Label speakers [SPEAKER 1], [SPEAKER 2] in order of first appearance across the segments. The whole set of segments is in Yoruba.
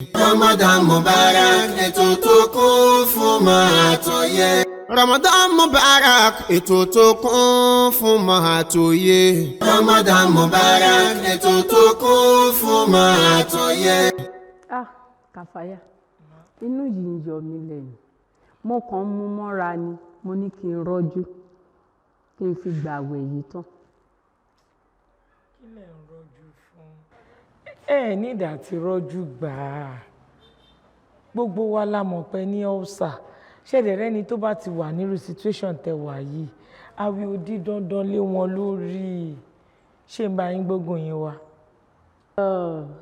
[SPEAKER 1] Ramadan Mubarak, ètò tó kún fún máa tó yẹ. Ramadan Mubarak, ètò tó kún fún máa tó yẹ. Ramadan Mubarak, ètò tó kún fún máa tó yẹ.
[SPEAKER 2] Ah, Kàfáyà, inú yìí ń yọ mí lẹ́nu. Mo kàn ń mú mọ́ra ni. Mo ní kí n rọ́jú, kí n fi gbàwẹ̀ yìí tán.
[SPEAKER 3] Kí lẹ̀ ń rọ́jú fún? Ẹ nídàá ti rọ́jú gbà á. Gbogbo wa la mọ̀ pé ní ulcer ṣẹ̀dẹ̀ rẹ́ni tó bá ti wà nírú situation tẹ wà yìí, àwẹ̀ ò di dandan lé wọn lórí. Ṣé ń bá yín gbógun yín wá?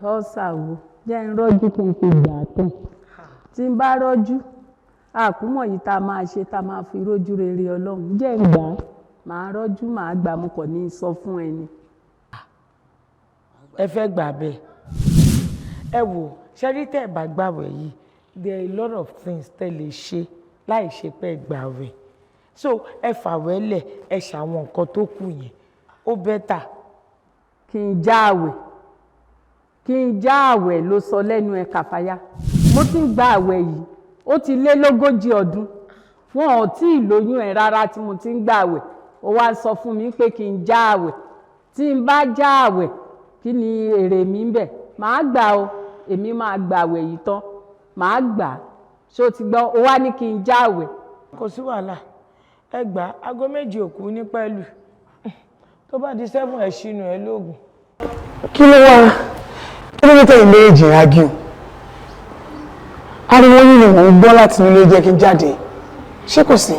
[SPEAKER 2] Ulcer wo? Jẹ́ ń rọ́jú kí n fi gbà á tán. Tí n bá rọ́jú, àkúmọ̀ yìí tá a máa ṣe tá a máa fi rójú rere Ọlọ́run. Jẹ́ ń gbà á, màá rọ́jú, màá gbà. Mo kàn ní sọ fún ẹni.
[SPEAKER 3] Ẹ fẹ́ gbà bẹ́ẹ̀? Ẹ wò, ṣẹ́rí, tẹ́ ẹ bá gbàwẹ̀ yìí, there are a lot of things tẹ́ lè ṣe láì ṣe pé ẹ gbàwẹ̀. So ẹ fàwẹ̀ lẹ̀, ẹ ṣàwọn nǹkan tó kù yẹn, ó better.
[SPEAKER 2] Kí n já àwẹ̀, kí n já àwẹ̀ ló sọ lẹ́nu ẹ̀. Kàfáyà, mo ti ń gba àwẹ̀ yìí, ó ti lé lógójì ọdún. Wọn ò tí ì lóyún ẹ̀ rárá tí mo ti ń gba àwẹ̀. Ó wá sọ fún mi pé kí n já àwẹ̀. Tí n bá já àwẹ̀, kí ni èrè mi ń bẹ̀? Màá gbà o, èmi máa gbà àwẹ̀ yìí tán, màá gbà. Ṣé o ti gbọ́? Ó wá ní kí n já àwẹ̀.
[SPEAKER 3] Kò sí wàhálà, ẹ gbà. Aago 7 òkú ní pẹ́lú, tó bá di 7, ẹ̀ ṣínú ẹ lóògùn.
[SPEAKER 4] Kí ló wá? Kí ló dé tẹ̀yìn méjèèjì ń argue? Ariwo yín ni mò ń gbọ́ láti inú ilé, jẹ́ kí n jáde. Ṣé kò sí?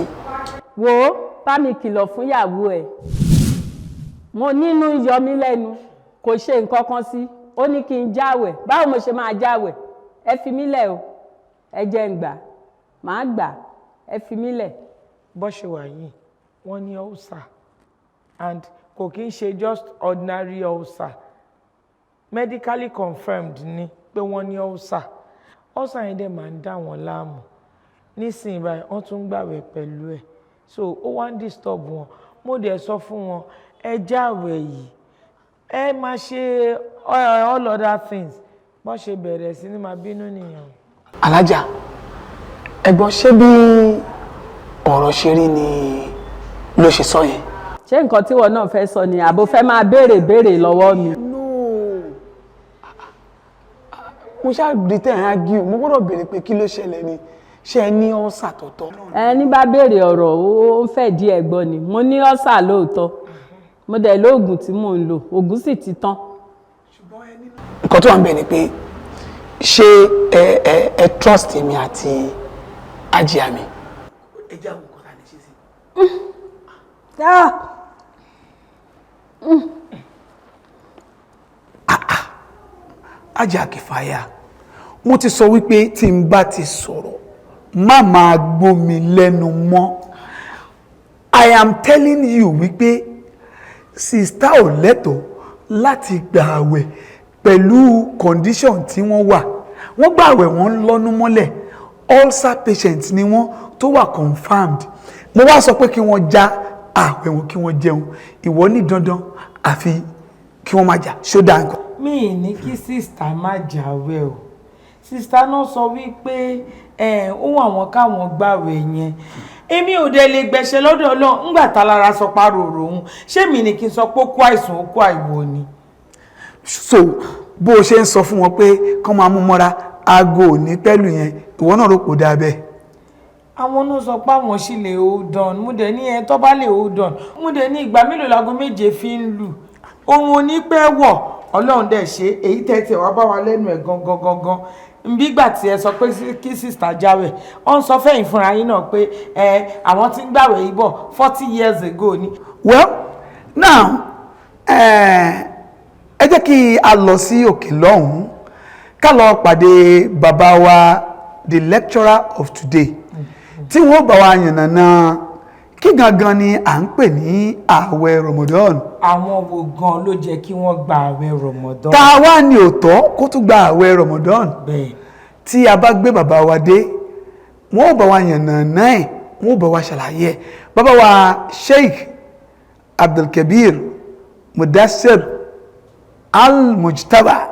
[SPEAKER 2] Wo, bá mi kìlọ̀ fún ìyàwó ẹ̀. Mo nínú yọ mí lẹ́nu, kò ṣe nǹkan kan sí. Ó ní kí n jáwẹ̀. Báwo mo ṣe máa jáwẹ̀? Ẹ fi mí lẹ̀ o, ẹ jẹ́ ń gbà, màá gbà, ẹ fi mí lẹ̀.
[SPEAKER 3] Bó ṣe wà yìí, wọ́n ní ulcer, and kò kí ń ṣe just ordinary ulcer. Medically confirmed ni pé wọ́n ní ulcer. Ulcer yẹn dẹ̀ máa ń dà wọ́n láàmú. Nísìnyí báyìí, wọ́n tún ń gbàwẹ̀ pẹ̀lú ẹ̀, so ó wá ń disturb wọn. Mo dẹ̀ sọ fún wọn, ẹ jáwẹ̀ yìí, ẹ máa ṣe all other things. Bó ṣe bẹ̀rẹ̀ sí ní máa bínú nìyẹn.
[SPEAKER 4] Alájà, ẹ̀gbọ́n, ṣé bí ọ̀rọ̀ ṣe rí ni ló ṣe sọ yẹn?
[SPEAKER 2] Ṣé nǹkan tí wọn náà fẹ́ sọ ni, àbò fẹ́ máa béèrè béèrè lọ́wọ́ mi?
[SPEAKER 4] No, mo ṣáà rí tẹ̀ ń argue, mo gbọ́dọ̀ béèrè pé kí ló ṣẹlẹ̀ ni. Ṣé ẹ ní ulcer tọ̀tọ̀?
[SPEAKER 2] Ẹni bá béèrè ọ̀rọ̀, ó ń fẹ́ díẹ̀ gbọ́ ni. Mo ní ulcer lóòótọ́, mo dẹ̀ lóògùn tí mò ń lò, òògùn sì ti tán.
[SPEAKER 4] Nǹkan tó wà ń bẹ̀ ni pé, ṣé ẹ trust mi àti ajíà mi? Ẹ jẹ́ àwọn nǹkan tá a lè ṣe sí.
[SPEAKER 2] Ah!
[SPEAKER 4] Ajá Kìfáyà, mo ti sọ wípé tí n bá ti sọ̀rọ̀, má máa gbómi lẹ́nu mọ́. I am telling you wípé sister ò lẹ́tọ̀ọ́ láti gbà àwẹ̀ pẹ̀lú condition tí wọ́n wà. Wọ́n gbà àwẹ̀, wọ́n ń lọ́nu mọ́lẹ̀. Ulcer patient ni wọ́n tó wà confirmed. Mo wá sọ pé kí wọ́n já àwẹ̀ wọn, kí wọ́n jẹun. Ìwọ ní dandan, àfi kí wọ́n má jà. Ṣó dáa nǹkan?
[SPEAKER 3] Mi ì ní kí sister má jáwé o. Sister náà sọ wípé ẹ ohun àwọn káwọn gbàwẹ̀ yẹn. Èmi ò dẹ̀ lè gbẹ̀ṣẹ̀ lọ́dọ̀ Ọlọ́run ńgbà tá lára sọ párò òun. Ṣé mi ní kí n sọ pé ó kó àìsàn, ó kó àìwò ni?
[SPEAKER 4] So bó o ṣe ń sọ fún wọn pé kán máa mú mọ́ra, aago ò ní pẹ́lú yẹn, ìwọ náà rò kò dáa bẹ́ẹ̀?
[SPEAKER 3] Àwọn náà sọ pé àwọn sì lè hold on. Mo dẹ̀ ní ẹ tó bá lè hold on, mo dẹ̀ ní ìgbà mélòó láago 7 fi ń lù, òun ò ní pẹ́ wọ̀. Ọlọ́run dẹ̀ ṣe èyí tẹ́tí ẹ̀ wá bá wa lẹ́nu ẹ̀ gangan gangan nbígbà tí ẹ sọ pé kí sister jáwẹ̀. Ọ ń sọ fẹ́yìn fúnra yín náà pé ẹ àwọn tí ń gbàwẹ̀ yìí bọ̀ 40 years ago ni.
[SPEAKER 4] Well now, ẹ jẹ́ kí a lọ sí òkè lọ́hùn-ún, ká lọ pàdé bàbá wa, the lecturer of today, tí wọ́n bá wa yànnàná kí gangan ni à ń pè ní ààwẹ̀ Ramadan.
[SPEAKER 3] Àwọn wo gan ló jẹ́ kí wọ́n gba àwẹ̀ Ramadan?
[SPEAKER 4] Tá a wá ní òótọ́ kó tún gba ààwẹ̀ Ramadan?
[SPEAKER 3] Bẹ́ẹ̀.
[SPEAKER 4] Tí a bá gbé bàbá wa dé, wọ́n ó bá wa yànnàná ẹ̀, wọ́n ó bá wa ṣàlàyé ẹ̀. Bàbá wa Sheikh Abdulkabir Mudassir Al-Mujtaba.